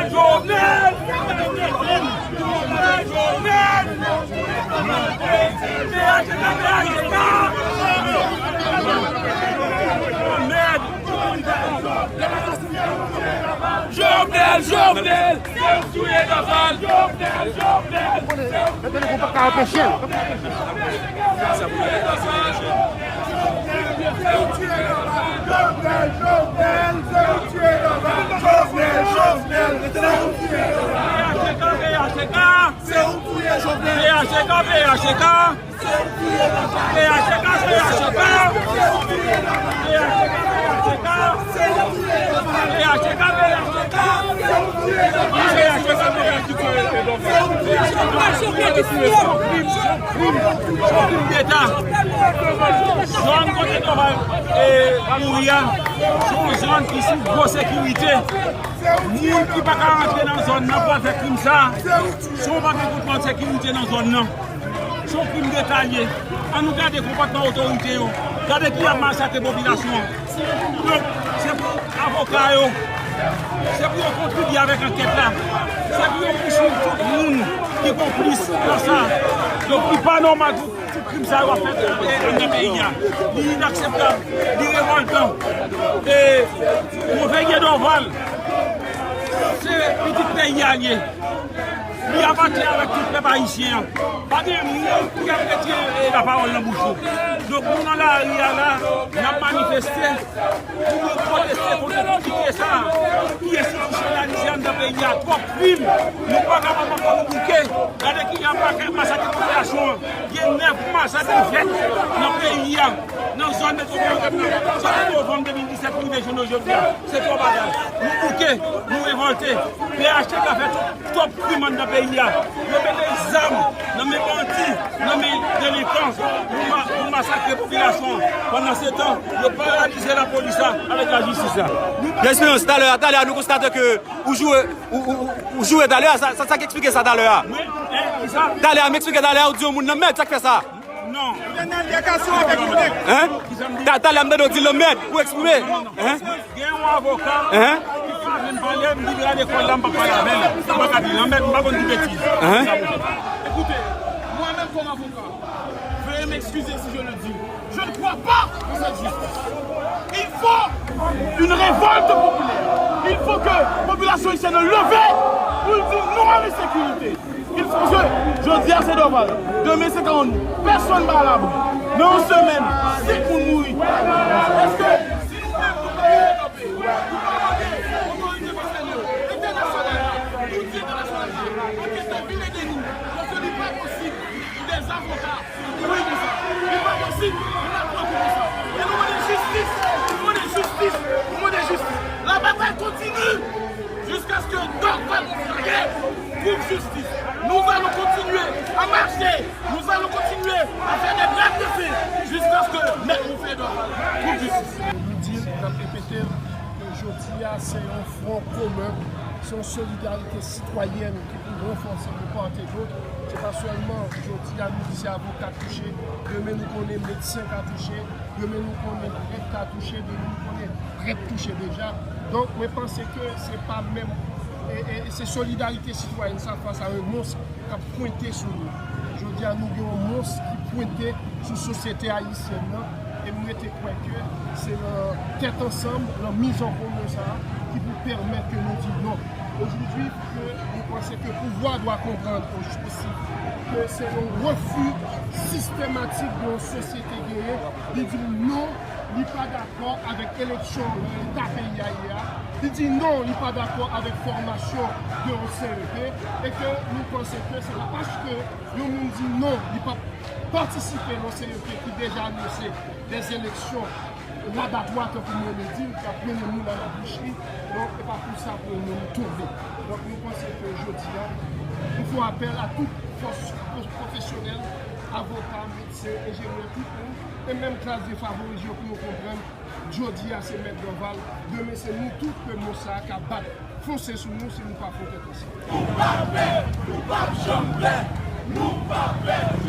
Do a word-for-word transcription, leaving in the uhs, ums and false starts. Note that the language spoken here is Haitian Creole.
Jovenel, Jovenel, Jovenel, Jovenel. Jovenel, Jovenel. Se ou touye Dorval. Jovenel, Jovenel. Mete nou pou pa ka anpeche l. Jovenel, Jovenel, se ou touye Dorval. Jovenel, Jovenel, se ou touye Dorval. P H T K, P H T K. Se ou touye Jovenel. P H T K, P H T K. P H T K, P H T K. P H T K, P H T K. P H T K, P H T K. Krim deta. Zòn kote Dorval, e, mouri a, se yon zòn ki sou gwo sekirite. Moun ki pa ka rantre nan zòn nan pou al fè krim sa a, se yon pa gen kontwòl sekirite nan zòn nan. Se yon krim deta ye. Ann nou gade konpòtman otorite yo. Gade ki jan y ap masakre popilasyon an. Donk, se pou avoka yo, se pou yo kontribye avèk ankèt la. Se pou yo pousuiv tout moun ki konplis nan sa. Donk, li pa nòmal pou tout krim sa yo ap fèt anndan peyi a. Li inakseptab, li revòltan. E Monferrier Dorval, se pitit peyi a li ye. Li apatyen avèk tout pèp ayisyen an. Pa gen moun ki ap retire, e, lapawòl nan bouch yo. Donk, nou nan lari a la, n ap manifeste pou nou pwoteste kont enpinite sa a ki enstitisyonalize anndan peyi a. Twòp krim, nou pa kapab ankò, nou bouke. Gade ki jan masakre popilasyon an. Gen nèf masak ki fèt nan peyi a, nan zòn metwopolitèn nan. Soti novanm de mil disèt pou rive jounen jodi a. Se twò bagay. Nou bouke, nou revòlte. P H T K fè twòp, twòp krim anndan peyi a. Yo mete zam nan men bandi, nan men delenkan pou ma-, pou masakre popilasyon an. Pandansetan, yo paralize lapolis la avèk lajistis la. Pierre Espérance, talè a, talè a, nou konstate ke ou joure, ou, ou, ou, ou joure talè a, sa, sa, sa k eksplike sa talè a? Mwen, en, kisa? Talè a, m eksplike talè a, ou di yon moun nan mèd, sa k fè sa? Non. Hein? Ta-, talè a m tande w di lanmèd pou eksprime. Hein? Gen yon avoka ki pa vle m pale, m di l rale kò l la, m p ap pale avè l. M pa ka di lanmèd, m pa konn di betiz. Hein? Écoutez, moi-même comme avocat, veuillez m'excuser si je le dis, je ne crois pas en cette justice. Il faut une révolte populaire. Il faut que la population haïtienne leve pou l di non à l'insécurité. Il faut que, jodi a se Dorval, demen se Caroni. Pèsonn pa alabri. Nan yon semèn, senk moun mouri. Èske si nou menm nou pa vle kanpe, nou pa mande otorite konsène yo, entènasyonal la, nou di entènasyonal la, ankèt la vin ede nou, paske li pa posib pou dèzavoka mouri konsa. Li pa posib pou n ap pran kou konsa. E nou mande jistis, nou mande jistis, nou mande jistis. La bataille continue. Jusqu'à ce que Dorval Monferrier trouve justice. Nous allons continuer à marcher. Nous allons continuer à faire des grèves de faim jusqu'à ce que Maître Monferrier Dorval trouve justice. Nou di l, n ap repete l, ke jodi a se yon fwon komen, se yon solidarite sitwayèn ki pou ranfòse de part et d'autre. Se pa sèlman jodi a nou di se avoka touche, demen nou konnen medsen ka touche, demen nou konnen prèt ka touche, demen nou konnen prèt touche deja. Donk, mwen panse ke se pa menm, e, e, e se solidarite sitwayèn sa fas a yon mons k ap pwente sou nou. Jodi a, nou gen yon mons ki pwente sou sosyete ayisyèn nan, e m rete kwè ke se nan tèt ansanm, nan miz an komen sa a, ki pou pèmèt ke nou di non. Aujourd'hui, ke nou panse ke pouvwa dwa konprann au juste titre ke se yon refi sistematik de yon sosyete genyen, li di non, li pa dakò avèk eleksyon nan eta peyi a ye a, li di non, li pa dakò avèk fòmasyon de yon C E P, e ke nou panse ke se pa paske yon moun di non, li p ap patisipe nan C E P ki deja anonse dèzeleksyon labatwa, tankou m renmen di l, k ap mennen moun a labouchri. Donk, e pa pou sa pou nou tonbe. Donk, nou panse ke jodi a, nou fè apèl a tout fòs pwo-, pwofesyonèl, avoka, medsen, enjenyè, tout moun, e menm klas defavorize yo pou yo konprann, jodi a se Mèt Dorval, demen se nou tout pèp sa a k ap bat, fonse sou nou si nou pa fè yon tèt ansanm. Nou pa pè, nou p ap janm pè, nou pa pè.